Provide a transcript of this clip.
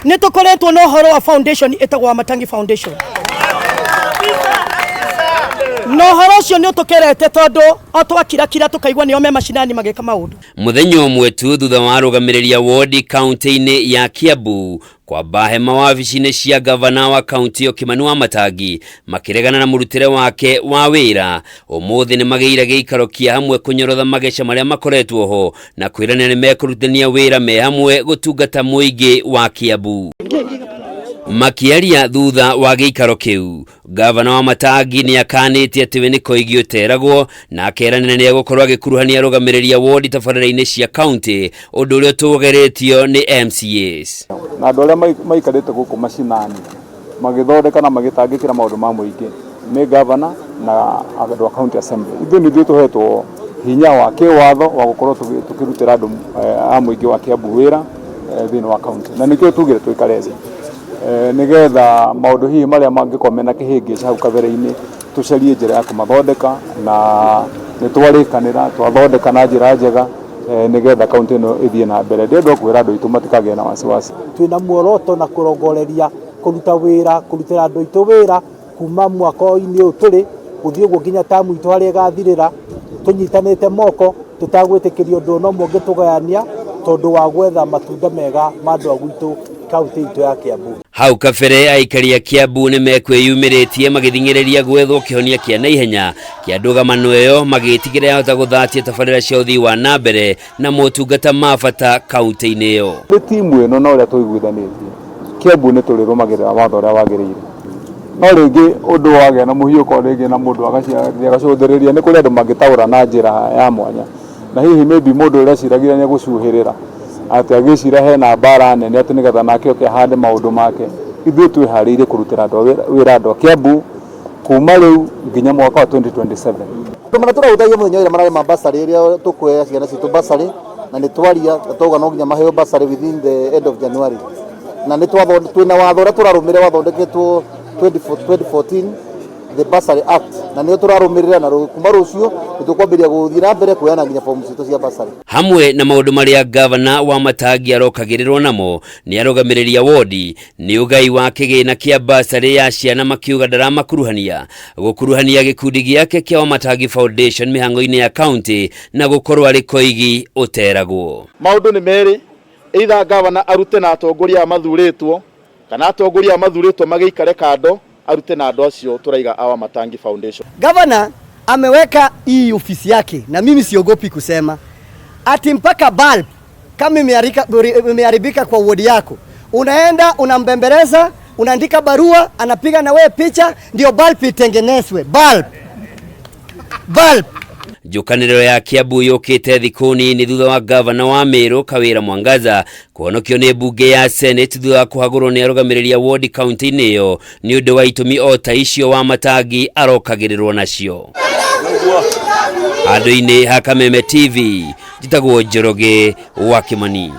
Nĩ tũkoretwo na ũhoro wa foundation ĩtagwo Wamatangi Foundation, na ũhoro ũcio nĩ ũtũkerete tondũ o twakirakira tũkaigua nĩo me macinani magĩka maũndũ. Mũthenya ũmwe tu thutha wa arũgamĩrĩri a wondi kaunti-inĩ ya Kiambu kwamba hema wabici-inĩ cia gavana wa kaunti ĩyo Kimani Wamatangi makĩregana na mũrutĩre wake wa wĩra, ũmũthĩ nĩ magĩire gĩikaro kĩa hamwe kũnyorotha mageca marĩa makoretwo ho na kwĩranĩra nĩ mekũrutithania wĩra me hamwe gũtungata mũingĩ wa Kiambu. Makĩaria thutha wa gĩikaro kĩu, Gavana Wamatangi nĩ akanĩtie atĩ we nĩ koigi ũteragwo na akeranĩra nĩ egũkorwo agĩkuruhania arũgamĩrĩri a wodi tabarĩra-inĩ cia kaunti, ũndũ ũrĩa ũtũgĩrĩtio nĩ MCAs. Na andũ arĩa maikarĩte gũkũ macinani magĩthondeka na magĩtangĩkĩra maũndũ ma mũingĩ nĩ gavana na andũ a county assembly. Ithuĩ nĩ ithuĩ tũhetwo hinya wa kĩwatho wa gũkorwo tũkĩrutĩra andũ a mũingĩ wa Kiambu wĩra thĩinĩ wa county, na nĩkĩo tugire tũikare thĩ nĩgetha maũndũ hihi marĩa mangĩkorwo mena kĩhĩngĩca hau kabere-inĩ tũcarie njĩra ya kũmathondeka, na nĩ twarĩkanĩra twathondeka na njĩra njega nĩgetha kaunti ĩno ĩthiĩ na mbere. Ndĩrenda kwĩra andũ aitũ matikagĩe na wasiwasi. Twĩna muoroto na kũrongoreria kũruta wĩra, kũrutĩra andũ aitũ wĩra kuma mwaka-inĩ ũyũ tũrĩ gũthiĩ ũguo nginya tamu itũ harĩa ĩgathirĩra, tũnyitanĩte moko tũtagwĩtĩkĩria ũndũ ona ũmwe ũngĩtũgayania tondũ wa gwetha matunda mega ma andũ a gwitũ kaunti itũ ya Kiambu. Hau kabere aikari a Kiambu nĩ mekwĩyumĩrĩtie magĩthing'ĩrĩria gwethwo kĩhonia kĩa naihenya kĩa ndũgamano ĩyo, magĩtigĩra yahota gũthatia tabarĩra cia ũthii wa na mbere na motungata ma bata kaunti-inĩ ĩyo. Nĩ timu ĩno na ũrĩa tũiguithanĩtie Kiambu nĩ tũrĩrũmagĩrĩra watho ũrĩa wagĩrĩire, no rĩngĩ ũndũ wagĩa na mũhiũko rĩngĩ na mũndũ agacũthĩrĩria, nĩ kũrĩ andũ mangĩtaũra na njĩra ya mwanya, na hihi maybe mũndũ ũrĩa eciragia nĩ egũcuhĩrĩra atĩ agĩcira hena mbara nene atĩ nĩgetha nake oke ahande maũndũ make. Ithuĩ twĩharĩirie kũrutĩra andũ wĩra andũ a Kiambu kuma rĩu nginya mwaka wa 2027. Andũ marĩa tũrahutagia mũthenya ũrĩa mararĩ ma bursary ĩrĩa tũkũhe ciana citũ bursary, na nĩ twaria na twauga no nginya maheo bursary within the end of January, na nĩ twĩna watho ũrĩa tũrarũmĩrĩra wathondeketwo 2014, the Bursary Act, na nĩyo tũrarũmĩrĩra, na kuma rũciũ nĩ tũkwambĩrĩria gũthiĩ na mbere kuoyana nginya fomu citũ cia bursary. Hamwe na maũndũ marĩa gavana Wamatangi arokagĩrĩrwo namo nĩ arũgamĩrĩri a wodi nĩ ũgai wa kĩgĩna kĩa bursary ya ciana, makiuga ndaramakuruhania, gũkuruhania gĩkundi gĩake kĩa Wamatangi Foundation mĩhang'o-inĩ ya kaunti na gũkorwo arĩ koigi ũteragwo. Maũndũ nĩ merĩ, either gavana arute na atongoria aya mathurĩtwo, kana atongoria aya mathurĩtwo magĩikare kando arute na andũ acio tũraiga a Wamatangi Foundation. Gavana ameweka hii ofisi yake, na mimi siogopi kusema ati mpaka bulb kama imeharibika kwa wodi yako, unaenda unambembeleza, unaandika barua, anapiga na wewe picha, ndio bulb itengenezwe. Bulb. Bulb. Njũkanĩrĩro ya Kiambu yũkĩte thikũ nini thutha wa gavana wa Meru Kawĩra Mwangaza kũhonokio nĩ mbunge ya Senate thutha wa kũhagũrwo nĩ arũgamĩrĩri a wodi kaunti-inĩ ĩyo nĩ ũndũ wa itũmi o ta icio Wamatangi arokagĩrĩrwo nacio. Handũ-inĩ ha Kameme TV, njĩtagwo Njoroge wa Kĩmani.